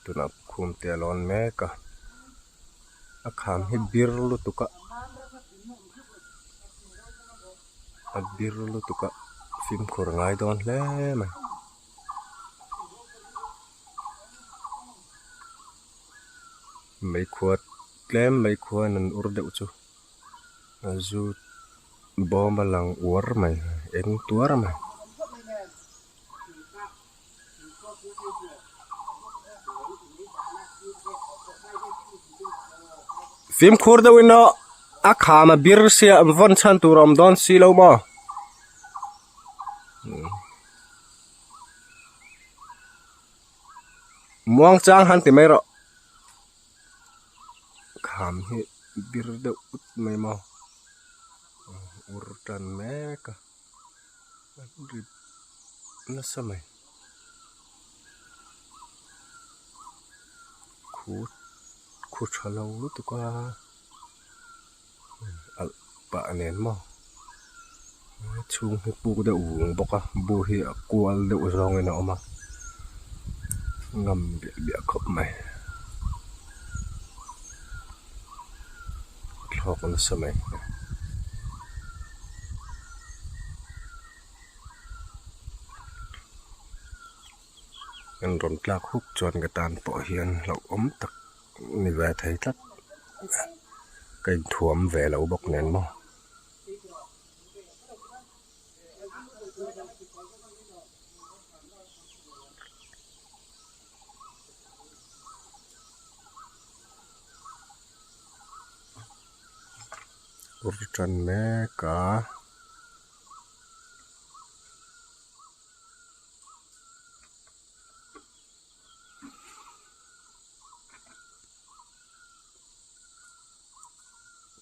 Tunah khum te a lawn mek a, a kham hi bir lutuk a, a bir lutuk a fimkhur a ngai dawn hle mai. Meikhua tlem meikhuan an ur deuh chu a zu bawm a lang uar mai eng tuar mai. Fimkhur deuhin aw a kham a bir sia vawn chhan tur a awm dawn si lo maw. Muang chang han ti mai rawh. Kham hi bir deuh ut mai maw. Ur tan mek a. An rit nasa mai. Khu khu tha lo lutuk a. Alh pah nen maw. Chhung hi puk deuh vung bawk a bu hi a kual deuh zawngin a awm a ngam biah biah khawp mai thlawk nasa mai. An rawn tlak huk chuan ka tan pawh hian hlauhawm tak ni ve thei tlat ka inthuam ve lo bawk nen maw. Ur tan mek a.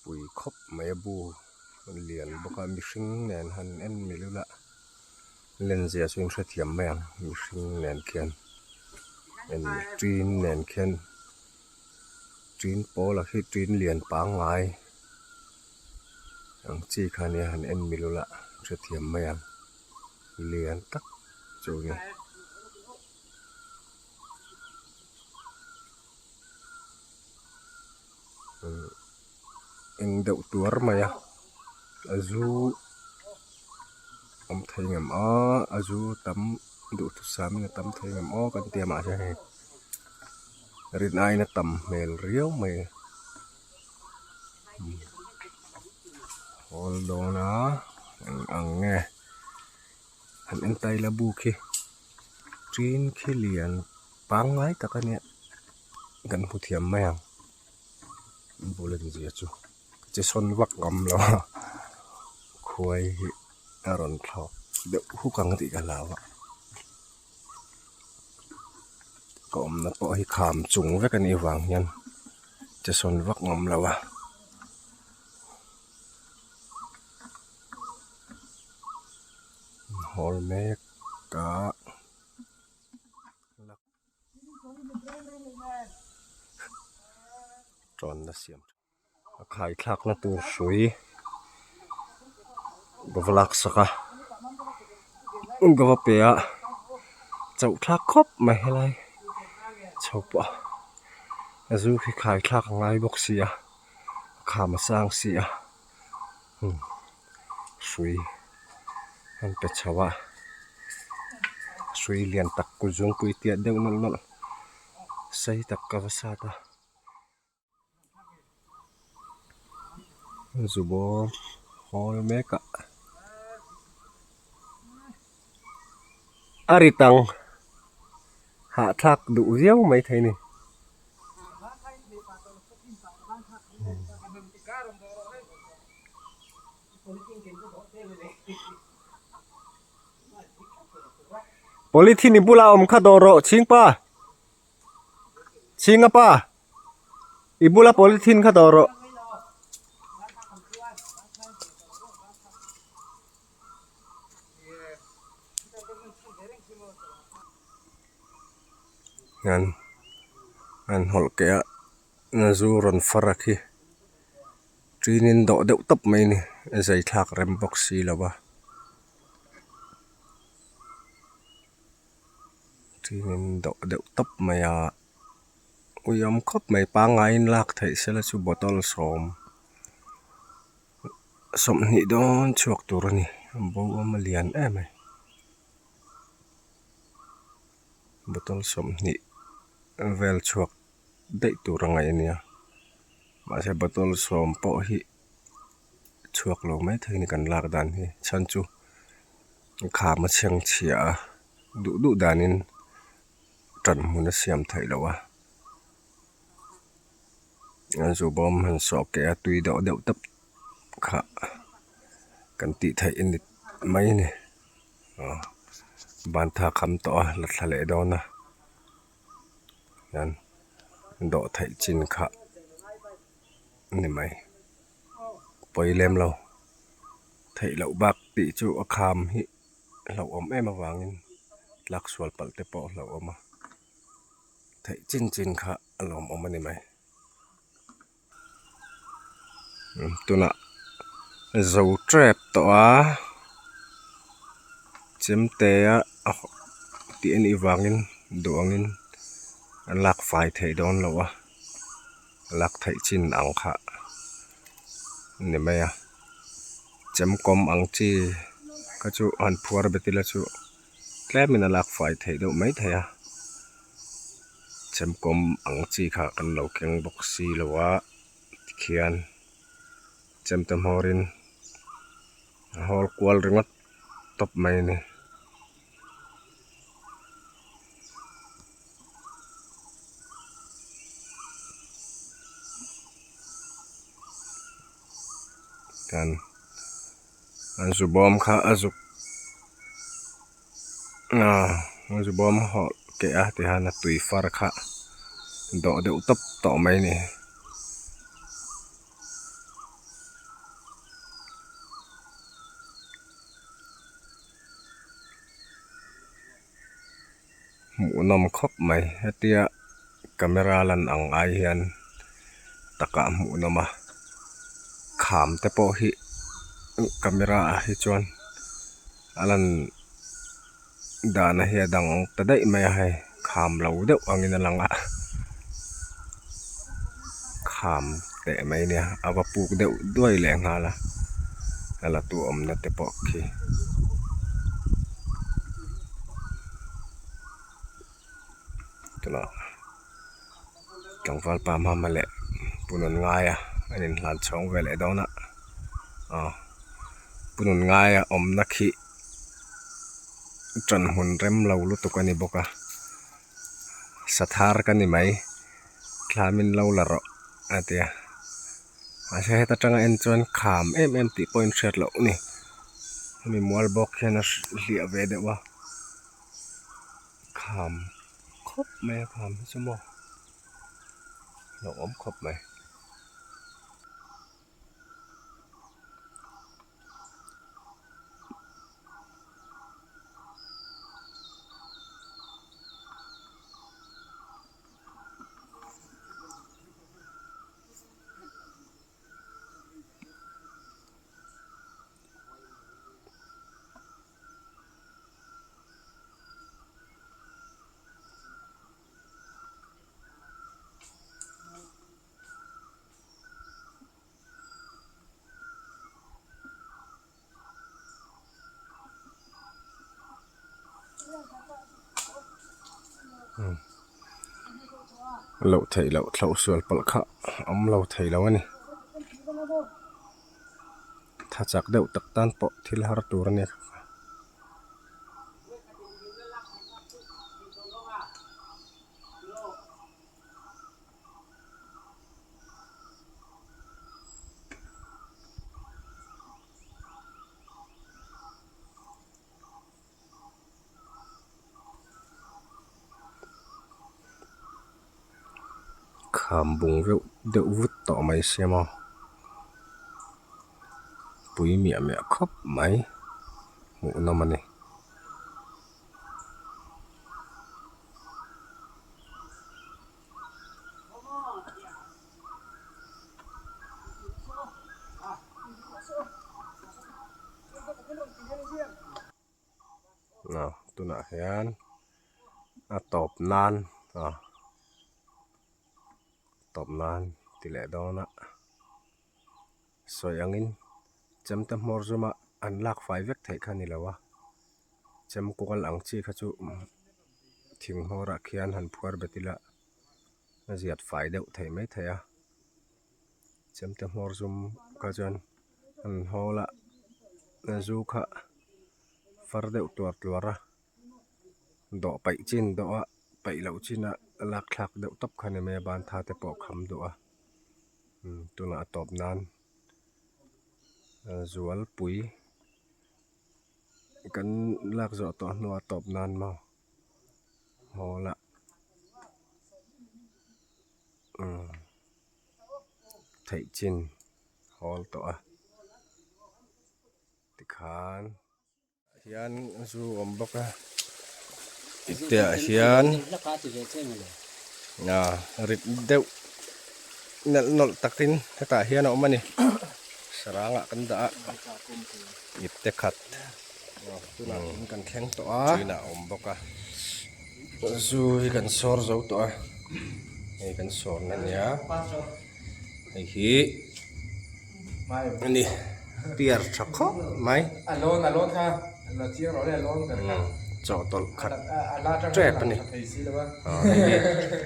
Pui khawp mai a bu lian bawk a mihring nen han en mil ila len zia chu in hrethiam mai ang mihring nen khian en ṭin nen khian ṭin pawl ah khi ṭin lian pangngai ang chi kha nia han en mil ula hrethiam mai ang lian tak chu a ni. Eng deuh tuar mai a a zu awm thei ngem aw a zu tam duhthusam in a tam thei ngem aw kan tia mahse hei rin aiin a tam hmel riau mai a hawl dawn a eng ang nge han en ta ila bu khi ṭin khi lian pangngai tak a nia kan hmu thiam mai ang bul a zia chu che sawn vak ngam lo a khuai hi a rawn thlawk deuh huk ang tih ka hlau a ka awmna pawh hi kham chung vek a nih vang hian che sawn vak ngam lo a. Hawl mek a. Tawnna siam a khai thlakna tur hrui ka va lak sak a ka va pe a chauh thlak khawp mai helai chho pawh a zu khi khai thlak a ngai bawk si a a kham a sang si a hrui an pe chho a hrui lian tak kut zungpui tiat deuh nawlh nawlh sei tak ka va sat a zu bawr hawl mek a a rit ang hahthlak duh viau maithei a ni. Polythene i bulah awm kha dawh rawh chhingpa chhinga pa i bula polythene kha dawh rawh. Hian an hawlh keh a zu rawn far a khi ṭinin dawh deuh tawp mai a ni a zai thlak rem bawk si lo a ṭinin dawh deuh tawp mai a. Ui awm khawp mai pangaiin lak theih sela chu bottle sawm sawmhnih dawn chhuak tur a ni bo awm a lian em a ni bottle 20 vel chhuak daih tur a ngaih a nia mahse bottle sawm pawh hi chhuak lo mai thei a ni kan lak dan hi chhan chu kham a chhengchhia a duh duh danin. Ṭan hmun a siam theih loh a an zu bawm han sawh keh a tui deuh deuh tap kha kan tih theih a ni mai a ni aw ban tha kham tawh a la thla leh dawn a hian dawh theih chin kha a ni mai pawi lem lo theih loh bak tih chu a kham hi. Hlauhawm em avangin tlak sual palh te pawh hlauhawm a, theih chin chin kha a lawmawm a ni mai. Tunah zo tep tawh a, chemte a tih a nih vangin duh angin a lak fai theih dawn loh a, lak theih chin ang kha a ni mai a. Chemkawm ang chi kha chu han phuar bet ila chu tlemin a lak fai theih deuh mai thei a chemkawm ang chi kha kan lo keng bawk si lo a tikhian chemte hmawrin a hawl kual ringawt tawp mai a ni. Kan an zu bawm kha a zuk ah an zu bawm hawlh keh a tihian a tui far kha dawh deuh tawp tawh mai a ni. Hmuhnawm khawp mai hetia camera lan ang ai hian takah hmuhnawm a kham te pawh hi camera ah hi chuan a lan dan hi a dang ta daih mai a hei kham lo deuh angin a lang a kham teh mai nia a va puk deuh duai leh nghal a a la tu awmna te pawh khi. Tunah tlangval pa hma hma leh pu nun ngaia an inhlan chhawng ve leh dawn a aw pu nun ngaia awmna khi ṭan hmun rem lo lutuk a ni bawk a sathar ka ni mai thla min lo la rawh a ti a mahse heta tanga en chuan kham em em tih pawh a inhriat loh a ni hemi mual bawk hian a hliah ve deuh a. Kham khawp mai a kham hi chu maw lo awm khawp mai. Loh theih loh thlauh sual palh kha a awm lo thei lo a ni. Tha chak deuh tak tan pawh thil har tur a ni. Kham bung reuh deuh vut tawh mai sia maw pui miah miah khawp mai hmuhnawm a ni. Aw tunah hian a tawp nan aw. Tawp nan ti leh dawn a. Sawi angin chemte hmawr zuma an lak fai vek theih kha a ni lo a, chem kual ang chi kha chu thing hmawrah khian han phuar bet ila a ziat fai deuh theih mai thei a, chemte hmawr zum kha chuan an hawl a, zu kha far deuh tuar tuar a. Dawh paih chin dawh a paih loh chin a lak thlak deuh tawp kha a ni mai a ban tha te pawh a kham duh a umm tunah a tawp nan zualpui kan lak zawh tawh hnuah a tawp nan maw hall ah umm theih chin hawl tawh a tikhan. Hian zu awm bawk a ipte ah hian ah rit deuh nelh nawlh takin hetah hian a awm a ni sarang ah kan dah a ipte khat tunah in kan thleng tawh a a awm bawk a zu hi kan sawr zo tawh a hei kan sawrna ania hei hi. A ni piar tha khawp mai chawhtawlh khat tep a ni hei hi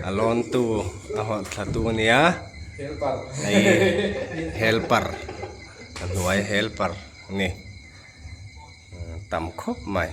a lawn tu a hawlh thla tu a nia hei helper a hnuai helper a ni tam khawp mai.